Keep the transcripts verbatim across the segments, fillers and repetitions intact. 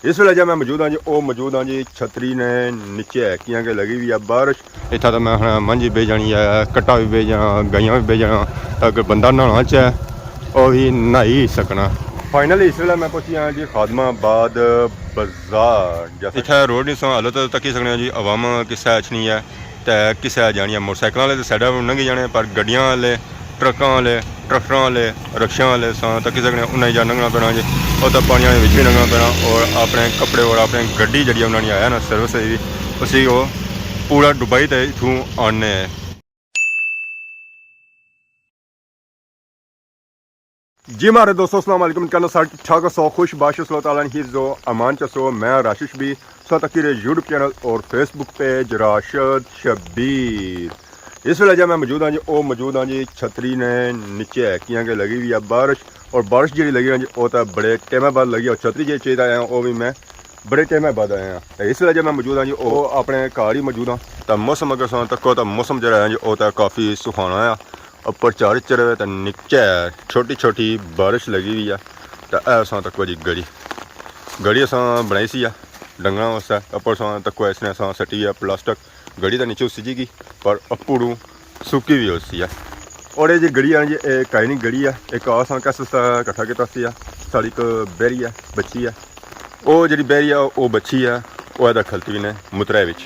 اس ویلے جا میں موجود ہاں جی، او موجود ہاں جی چھتری نے نیچے ہے، کیاں کہ لگی ہوئی ہے بارش۔ اتھا تو میں ہن منجھ بہ جانی ہے، کٹا بھی بہ جانا، گائیاں بھی بہ جانا۔ اگر بندہ نہانا چاہے، او بھی نہائی سکنا۔ فائنلی اس ویلے میں پہنچی ہاں جی خادم آباد بازار۔ جیسا اتھا روڈ نہیں سو حالت تکی سکنے ہاں جی، عوام کسے اچھنی ہے۔ تے کسے جانی ہے، موٹر سائیکلاں والے تے سائیڈاں پر لنگھی جانے، پر گڈیاں والے، ٹرکاں والے، ٹریکٹراں والے، رکشیاں والے ساں تکی سکنے، انہاں جا لنگھنا پینا جی۔ او تے پانیاں دے وچ بھی لنگھنا پینا، اور اپنے کپڑے اور اپنے گڈی جڑی انہاں نے آیا نا سروس دی، اسی او پورا ڈبائی تے اتھوں آنے۔ جی مہاڑے دوستو، السلام علیکم۔ کہنا سارے ٹھیک ٹھاک ہسو، خوش باش ہسو، اللہ تعالیٰ نے حفظ و امان چ ہسو۔ میں راشد شبیر، سو تکی رہے یوٹیوب چینل اور فیس بک پیج راشد شبیر۔ اس ویلے جا میں موجود ہاں جی، او موجود ہاں جی چھتری نے نیچے ہے، کیاں کہ لگی ہوئی ہے بارش، اور بارش جیڑی لگی ہوئی ہے جی، او تے بڑے ٹائم بعد لگی، اور چھتری جیڑی چاہیے آیا، او بھی میں بڑے ٹائم بعد آیا ہاں۔ تے اس ویلے جا میں موجود ہاں جی، او اپنے گھر ہی موجود ہاں۔ تے موسم اگر ساں تکو تے موسم جیڑا ہے جی، او تے کافی سہانا ہے۔ اوپر چار چڑھے ہوئے تے نیچے چھوٹی چھوٹی بارش لگی ہوئی ہے۔ تے اے اساں تکو جی گڑی، گڑی اساں بنائی سی ہے ڈنگراں واسطے۔ اوپر اساں تکو اس نے اساں سٹی ہے پلاسٹک، گڑی تے نیچے سجی گئی پر اپڑوں سکی بھی ہوسی ہے۔ اور اے جی گڑی ہے جی، اے کائنی گڑی ہے، ایک اساں کس واسطے کٹھا کیتا سی ہے، ساڑی ایک بیری ہے، بچی ہے۔ او جیڑی بیری ہے، او بچی ہے، او ادا کھلتی بھی نے مترے وچ،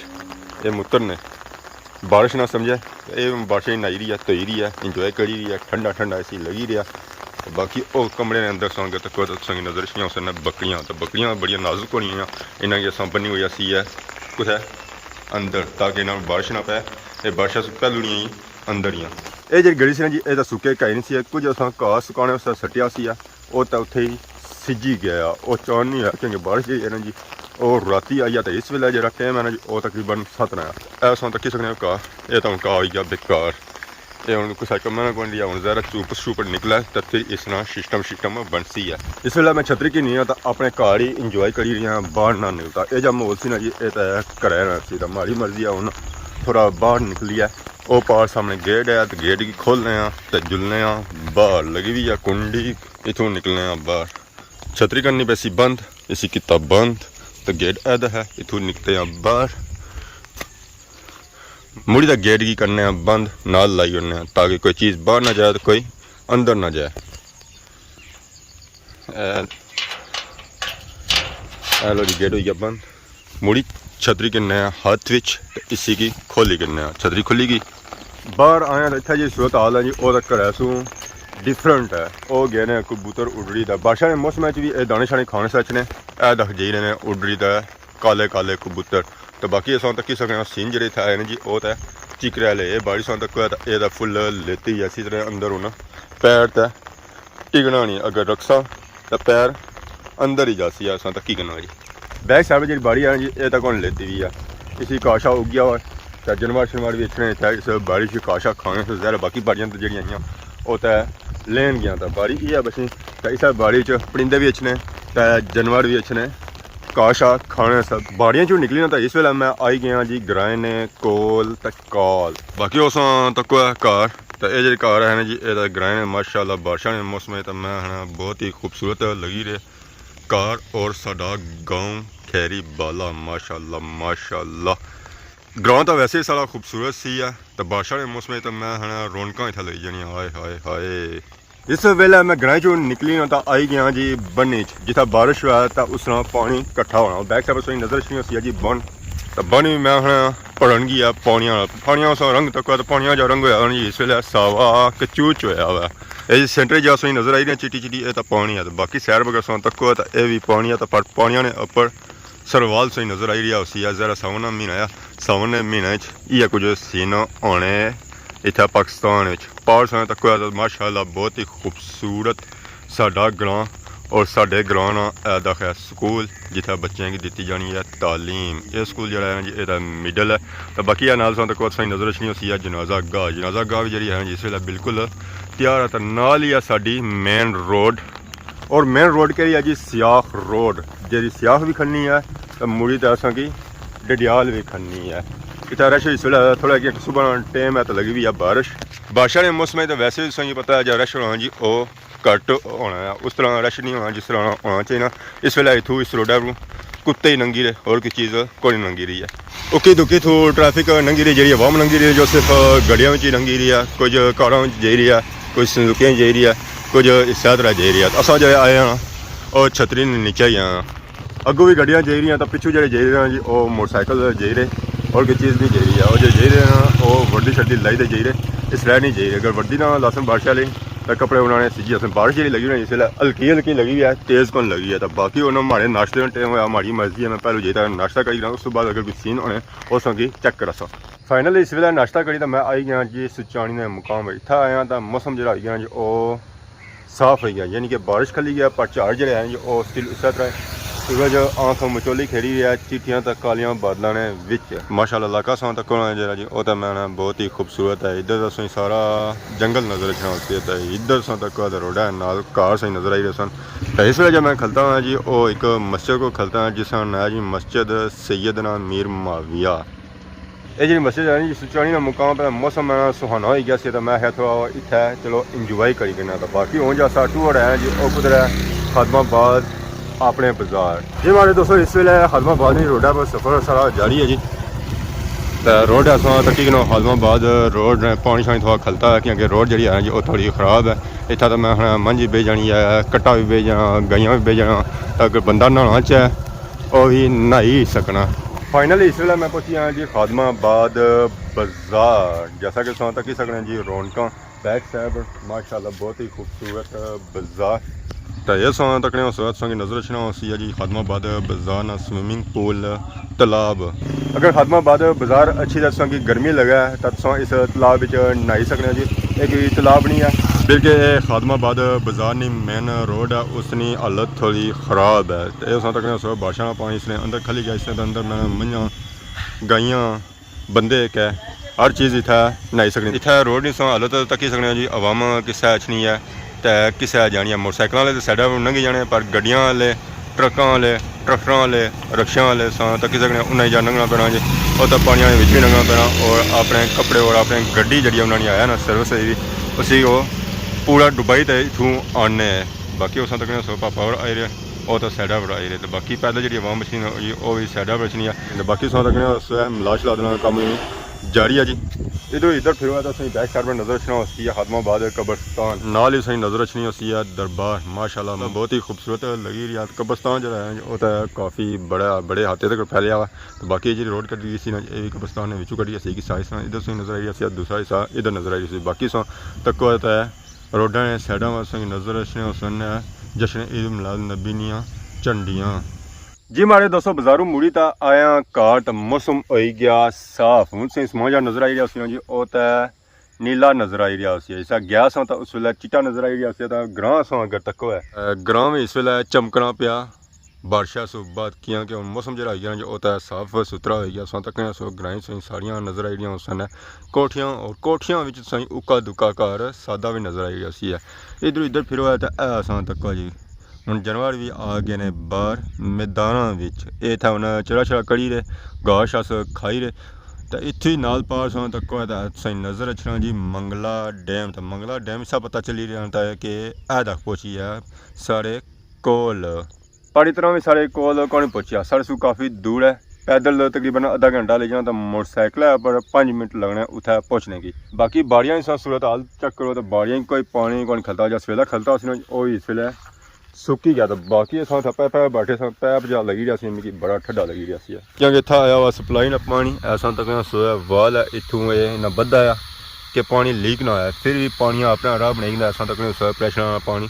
اے متر نے۔ بارش نہ سمجھے، اے بارشیں نہائی رہی ہے، دھوئی رہی ہے، انجوائے کری رہی ہے، ٹھنڈا ٹھنڈا اسی لگی رہیا۔ باقی او کمرے نے اندر سانگے تکو تے تساں کی نظر اشیاں اسے بکریاں، تے بکریاں بڑیاں نازک ہونیاں، انہاں کی اساں بنی ہوئی اسی ہے کتھے اندر، تاکہ انہاں بارش نہ پے۔ اے بارشاں سے پہلو نہیں آئی، اندر ہی آں۔ اے جیڑی گڑی سی نا جی، اے تاں سکے کائی نہیں سی، کچھ اساں گھاہ سکانے واسطے سٹیا سی، او تاں اتھے ہی سجی گیا، او چان نہیں ہویا، کیونکہ بارش جیڑی ہے نا جی، او راتی آئی ہے، تے اس ویلے جیڑا ٹائم ہے نا جی، او تقریباً ست نے۔ اے اساں تکی سکنے آں گھاہ، اے تاں ہن گھاہ ہوئی گیا بیکار۔ اے ہن کسے کمے نہ کوئی نہیں، ہن ذرا چوپڑ شوپڑ نکلے، تے پھر اس نا سسٹم سسٹم بنسی ہے۔ اس ویلے میں چھتری کی نہیں آں، تاں اپنے گھر ہی انجوائے کری رہیا، باہر نہ نکلتا۔ اے جا ماحول سی نا جی، اے تاں گھرے رہنا سی، تاں ماڑی مرضی ہے ہن تھوڑا باہر نکلی ہے۔ او پار سامنے گیٹ ہے، تے گیٹ کی کھولنے آں، تے جلنے آں باہر۔ لگی ہوئی ہے کنڈی، اتھوں نکلنے آں باہر۔ چھتری کرنی پیسی بند، اسی کیتا بند، تے گیٹ ایدا ہے، اتھوں نکلتے آں باہر۔ مڑی تے گیٹ کی کرنے آں بند، نال لائی ہونے آں، تاکہ کوئی چیز باہر نہ جائے تے کوئی اندر نہ جائے۔ اے، اے لو جی، گیٹ ہوئی گیا بند۔ مڑی چھتری کنے ہاتھ وچ تے اسی کی کھولی کنے۔ چھتری کھلی گئی۔ باہر آیا تے اتھا جی صورت حال ہے جی، او تاں گھرے سوں ڈفرنٹ ہے۔ او گئے نے کبوتر اڈڑی دا۔ بارشاں نے موسم وچ بھی اے دانے شانے کھانے سچ نے۔ اے دکھ جائی رہے نے اڈڑی دا کالے کالے کبوتر۔ تے باقی اساں تکی سکنے آں سین جیڑے اتھا ہے نا جی، او تے چکرے آلے۔ اے بارش ساں تک ہویا تے اے تاں فل لیتی ہے، اسی طرح اندر ہونا پیر تے ٹکنا نہیں، اگر رکھساں تاں پیر اندر ہی جاسی ہے، اساں تکی کرنا جی۔ بیک سائیڈ جیڑی باڑی ہے نا جی، اے تاں کون لیتی ہوئی ہے، اسی کاشا اگیا ہوا، تے جانور شانور بھی اچھنے تے اس باڑی چ کاشا کھانے سے زیادہ باقی باڑیاں تے جیڑیاں آئیاں، او تے لین گیاں تے باڑی اے ہے بچی، تے اس باڑی چ پرندے بھی اچھنے تے جانور بھی اچھنے کاشا کھانے سے۔ باڑیاں چوں نکلی نا تے اس ویلے میں آئی گیا جی گرائیں نے کول تے کال۔ باقی اساں تکو ہے گھر، تے اے جیڑے گھر ہے نا جی، اے تاں گرائیں نے، ماشاءاللہ بارشاں نے موسم ہے تے میں ہے نا بہت ہی خوبصورت لگی رہے گھر اور ساڈا گاؤں کھیری بالا، ماشاءاللہ، ماشاءاللہ۔ گراں تاں ویسے ہی ساڑا خوبصورت سی ہے، تے بارشاں نے موسم ہے تے میں ہے نا رونقاں اتھا لگی جانیاں، ہائے، ہائے، ہائے۔ اس ویلے میں گرائیں چوں نکلی ہاں تاں آئی گیا جی بنی چ، جتھا بارش ہوا تاں اس طرح پانی کٹھا ہونا۔ بیک سائیڈ پر تساں نظر اچھنی ہوسی جی بن، تاں بن وی میں ہن پڑھن گیا پانیاں نال۔ پانیاں اساں رنگ تکیا تاں پانیاں جا رنگ ہویا ہن جی اس ویلے ساوا کچوچ ہویا ہوا ہے۔ اے جی سینٹر جا تساں نظر آئی رہی چٹی چٹی، اے تاں پانی ہے، تاں باقی سیر بغیر تساں تکو تاں اے وی پانی ہے، تاں پر پانیاں نے اپر سروال تساں نظر آئی رہیا ہوسی، ذرا ساون نا مہینہ ہے، ساون نے مہینہ اچ ایہہ کچھ سین ہونے اتھا پاکستان وچ۔ پہاڑ ساں تکو تاں ماشاءاللہ بہت ہی خوبصورت ساڈا گراں اور ساڈے گراں نا اے داخ ہے سکول، جتھے بچیاں کی دتی جانی ہے تعلیم۔ اے سکول جیڑا ہے نا جی، اے تاں مڈل ہے۔ تاں باقی اے نال ساں تکو تساں نظر اچھنی ہوسی ہے جنازہ گاہ۔ جنازہ گاہ وی جیڑی ہے نا جی، اس ویلے بالکل تیار ہے۔ تاں نال ہی ہے ساڈی مین روڈ، اور مین روڈ کیڑی ہے جی؟ سیاخ روڈ۔ جیڑی سیاخ وی کھننی ہے، تاں مڑی تے اساں کی ڈڈیال وی کھننی ہے۔ اتھا رش اس ویلے تھوڑا کہ صبح نا ٹائم ہے تاں لگی وی ہے بارش۔ بارشاں نے موسم ہے تاں ویسے وی تساں کی پتہ ہے جا رش ہونا جی، او گھٹ ہونا ہے، اس طرح رش نہیں ہونا جس طرح ہونا چاہیے نا۔ اس ویلے اتھوں اس روڈا پروں کتے ہی لنگھی رہے، اور کوئی چیز کوئی نہیں لنگھی رہی ہے۔ اکی دکی تھو ٹریفک لنگھی رہی، جیڑی عوام لنگھی رہی ہے، جو صرف گڈیاں وچ ہی لنگھی رہی ہے، کچھ کاراں وچ جائی رہی ہے، کچھ سوزوکیاں وچ جائی رہی ہے، کچھ اس طرح جائی رہی ہے۔ اساں جیڑے آئے ہاں، او چھتری نے نیچے ہی آئے ہاں۔ اگوں بھی گڈیاں جائی رہی ہیں، تو پچھوں جیڑے جائی رہے ہیں جی، او موٹر سائیکل جائی رہے، اور کوئی چیز نہیں جائی رہی ہے۔ او جے جائی رہے ہیں، او وردی شردی لائی تے جائی رہے، اس طرح نہیں جائی رہے۔ اگر وردی نہ لاسن بارش والے، تے کپڑے انہاں نے سجی اسن۔ بارش جیڑی لگی ہوئی ہے اس ویلے، ہلکی ہلکی لگی ہوئی ہے، تیز کون لگی ہے۔ تے باقی انہاں ماڑے ناشتے نا ٹائم ہویا، ماڑی مرضی ہے، میں پہلو جائی تے ناشتہ کری گراں، اس تو بعد اگر کوئی سین ہونے، او سنگی چیک کراساں۔ فائنلی اس ویلے ناشتہ کری تے میں آئی گیا جی سچانی نے مقام۔ اتھا آیا تے موسم جیڑا آئی گیا جی، او صاف ہوئی گیا، یعنی کہ بارش کھلی گیا، پر جھاڑ جیڑے ہیں جی، او سٹل اسے طرح ہے۔ سورج آنکھ مچولی کھیڑی رہیا ہے چٹیاں تے کالیاں بادلاں نے وچ۔ ماشاءاللہ، علاقہ ساں تک ہونا جیڑا جی، او تے میں نا بہت ہی خوبصورت ہے۔ ادھر تساں سارا جنگل نظر اچھنا ہوسی تے ادھر ساں تک دا روڈ ہے، نال کار ساں نظر آئی رہے سن۔ تے اس ویلے جو میں کھلتا ہاں جی، او ایک مسجد کو کھلتا ہاں، جس کا نام ہے جی مسجد سیدنا میر معاویہ۔ اے جیڑی مسجد ہے نا جی، سچانی نا مقام پہ موسم ہے نا سہانا ہوئی گیا سی، تے میں آخیا تھوڑا اتھے چلو انجوائے کری کنے۔ تے باقی ہن جا سا ٹور ہے جی، او کدھر ہے؟ خادم آباد اپنے بازار۔ جی ماڑے دوستو، اس ویلے خادم آباد نی روڈا پر سفر سارا جاری ہے جی۔ تے روڈ اساں تکی کنو خادم آباد روڈ نے پانی شانی تھوڑا کھلتا ہے، کیونکہ روڈ جیڑی ہے جی، او تھوڑی خراب ہے۔ اتھا تے میں آخنا منجھ بھی بہی جانی ہے، کٹا بھی بہی جانا، گائیاں بھی بہی جانا۔ تے اگر بندہ نہانا چاہے، او وی نہائی سکنا۔ فائنلی اس ویلے میں پہنچی ہاں جی خادم آباد بازار۔ جیسا کہ تساں تکی سکنے جی، رونقاں بیک سائڈ ماشاءاللہ بہت ہی خوبصورت بازار۔ تے یہ تساں تکنے ہو سو، تساں کی نظر اچھنا ہوسی جی خادم آباد بازار نا سوئمنگ پول، تالاب۔ اگر خادم آباد بازار اچھی تے تساں کی گرمی لگے تے تساں اس تالاب وچ نہائی سکنے ہو جی۔ یہ کوئی تالاب نہیں ہے، بلکہ یہ خادم آباد بازار نی مین روڈ ہے، اس نی حالت تھوڑی خراب ہے۔ تے تساں تکنے ہو سو، بارشاں نا پانی اس نے اندر کھلی گیا، اس نے اندر میں منجھاں، گائیاں، بندے ایک ہے، ہر چیز اتھے نہائی سکنے۔ اتھے روڈ نی تساں حالت تکی سکنے ہو جی، عوام کسے اچھنی ہے تے کسے جانی ہے۔ موٹر سائیکلاں والے تے سائیڈاں پر لنگھی جانے، پر گڈیاں والے، ٹرکاں والے، ٹریکٹراں والے، رکشیاں والے تساں تکی سکنے، انہاں جا لنگھنا پینا جی۔ او تے پانیاں نے وچ وی لنگھنا پینا، اور اپنے کپڑے اور اپنے گڈی جیڑی انہاں نے آیا نا سروس وی، اسی او پورا ڈبائی تے اتھوں آنے۔ باقی تساں تکنے ہو سو پاپا اور آئی رہے، او تے سائیڈاں پر آئی رہے۔ تے باقی پیدل جیڑی عوام اچھنی نا جی، او وی سائیڈاں پر اچھنی ہے۔ تے باقی تساں تکنے ہو سو ملاش لا دینا کم وی جاری ہے جی۔ ادھر ادھر پھرو ہے تے تساں بیک سائیڈ پر نظر اچھنا ہوسی خادم آباد قبرستان، نال ہی تساں نظر اچھنی ہوسی دربار، ماشاءاللہ بہت ہی خوبصورت لگی رہی ہے۔ قبرستان جیڑا ہے او تے کافی بڑا، بڑے ہاتھے تک پھیلیا ہوا۔ تے باقی جیڑی روڈ کڈی گئی سی نا، اے وی قبرستان نے وچوں کڈی سی کہ سائز نا ادھر سے نظر آئی رہی سی، دوسرا حصہ ادھر نظر آئی رہی سی۔ باقی تساں تکو تے روڈاں نے سائیڈاں واسطے نظر اچھنے ہوسن جشن عید میلاد النبی نیاں جھنڈیاں۔ جی ماڑے دوستو، بازاروں مڑی تا آیا گھر تے موسم ہوئی گیا صاف۔ ہن سے سماں جا نظر آئی رہیا سی نا جی، او تے نیلا نظر آئی رہیا سی۔ اسا گیا سا تے اس ویلے چٹا نظر آئی رہیا سی، تے گراں سا اگر تکو ہے، اے، گراں وی اس ویلے چمکنا پیا بارشاں سو بعد، کیاں کہ ہن موسم جیڑا ہوئی گیا نا جی، او تے صاف ستھرا ہوئی گیا۔ سو تکنے سو گرائیں سو ساریاں نظر آئی رہیاں سن۔ کوٹھیاں، اور کوٹھیاں وچ تساں اکا دکا گھر سادہ وی نظر آئی رہیا سی ہے۔ ادھر ادھر پھرو ہے تے اے اساں تکو جی، ہن جانور وی آ گئے نے باہر میداناں وچ۔ اے اتھا ہن چرا شرا کری رہے، گھاہ شاہ کھائی رہے۔ تے اتھی نال پار اساں تکو ہے تے تساں نظر اچھنا جی منگلا ڈیم۔ تے منگلا ڈیم اسا پتہ چلی رہیا ہے کہ اے تک پہنچی ہے ساڑے کول۔ پہاڑی طرح وی ساڑے کول کون پہنچیا، ساڑے سو کافی دور ہے۔ پیدل تقریباً ادھا گھنٹہ لے جانا، تے موٹر سائیکل ہے پر پنج منٹ لگنے اتھے پہنچنے کی۔ باقی باڑیاں نی صورت حال چیک کرو، تے باڑیاں کوئی پانی کون کھلتا، جا سویلا کھلتا سی نا، او اس ویلے سکی گیا۔ تے باقی اساں اتھے پے پے بیٹھے ساں، پیپ جا لگی رہیا سی، مکی بڑا ٹھڈا لگی رہیا سی۔ کیونکہ اتھا آیا ہوا سپلائی نا پانی، اساں تکنے سویا وال ہے، اتھوں اے نہ بدھا آیا کہ پانی لیک نہ ہویا، پھر وی پانی اپنا راہ بنائی گندا۔ اساں تکنے سویا پریشر نال پانی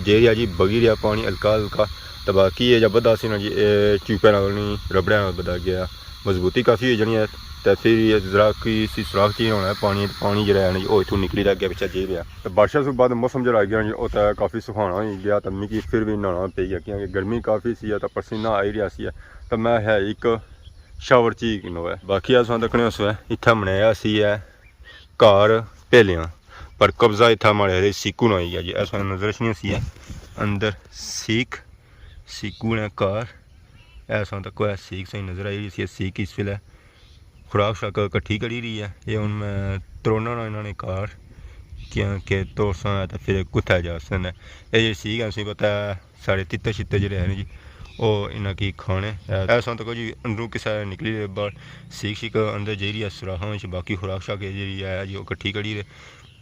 جے رہیا جی، بگی رہیا پانی ہلکا ہلکا۔ تے باقی اے جا بدھا سی نا جی، اے ٹیوباں نال نی، ربڑاں نال بدھا گیا، مضبوطی کافی ہوئی جانی ہے۔ تے پھر اے ذرا کی سی سوراخ چی ہونا ہے پانی، پانی جیڑا ہے نا جی، او اتھوں نکلی تے اگے پچھے جائی رہیا۔ تے بارشاں سوں بعد موسم جیڑا آئی گیا نا جی، او تے کافی سہانا ہوئی گیا، تے مکی پھر وی نہانا پئی گیا، کیونکہ گرمی کافی سی تے پسینہ آئی رہیا سی۔ تے میں ہے ایک شاور چی کنو ہے۔ باقی اساں تکنے اس وے اتھا بنایا سی ہے گھر پہلیاں، پر قبضہ اتھا ماڑے ہرے سیکو نا ہوئی گیا جی۔ اساں نظر اچھنی سی ہے اندر سیک، سیکو نے گھر، اساں تکو ہے سیک سائی نظر آئی رہی سی۔ سیک اس ویلے خوراک شراک کٹھی کری رہی ہے۔ اے ہن میں تروڑنا نا انہاں نے گھر، کیاں کہ توڑساں تے پھر کتھے جاسن۔ اے جیڑی سیک ہے، تساں پتہ ہے، ساڑے تیتے شیتے جیڑے ہیں جی، او انہاں کی کھانے۔ اے اساں تک جی اندروں کسے نکلی رہے، باہر سیک شیک اندر جائی رہی ہے سوراخاں وچ، باقی خوراک شاک جیڑی ہے جی او کٹھی کری رہے۔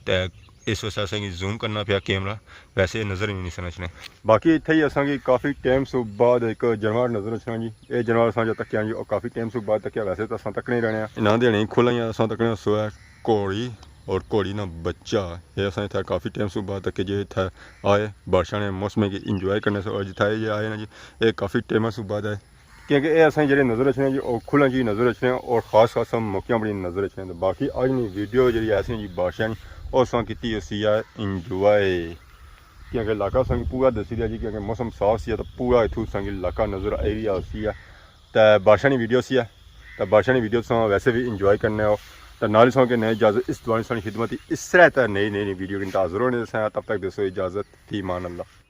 تے اس واسطے اساں کی زوم کرنا پیا کیمرہ، ویسے نظر ہی نہیں سن اچھنے۔ باقی اتھے ہی اساں کی کافی ٹائم سو بعد ایک جانور نظر اچھنا جی۔ اے جانور اساں جو تکیا جی، او کافی ٹائم سو بعد تکیا، ویسے تو اساں تکنے رہنے ہیں۔ انہاں دے نہیں کھلا ہی اساں تکنے سو ہے گھوڑی اور گھوڑی نا بچہ۔ اے اساں اتھے کافی ٹائم سو بعد تکے جی، اتھے آئے بارشاں نے موسم کی انجوائے کرنے سو، اور جتھے اے آئے نا جی، اے کافی ٹائم سو بعد آئے۔ کیونکہ اے اساں جڑے نظر اچھنے جی، او کھلا جی نظر اچھنے اور خاص خاص موقعوں پر نظر اچھنے۔ تے باقی اج نی ویڈیو جڑی ہے اساں جی بارشاں نی، او اساں کیتی ہوئی ہے انجوائے۔ کیونکہ علاقہ اساں کی پورا دسی دیا جی، کیونکہ موسم صاف سی ہے تو پورا اتھوں اساں کی علاقہ نظر آئی رہیا سی ہے۔ تے بارشاں نی ویڈیو سی ہے، تے بارشاں نی ویڈیو تساں ویسے بھی انجوائے کرنے ہو۔ تے نال ہی اساں کی نئے اجازت، اس دعا نی ساں نی خدمت ہی اس طرح تے نئی نئی نئی ویڈیو کی حاضر ہونے سے۔ تب تک دیسو اجازت، فی امان اللہ۔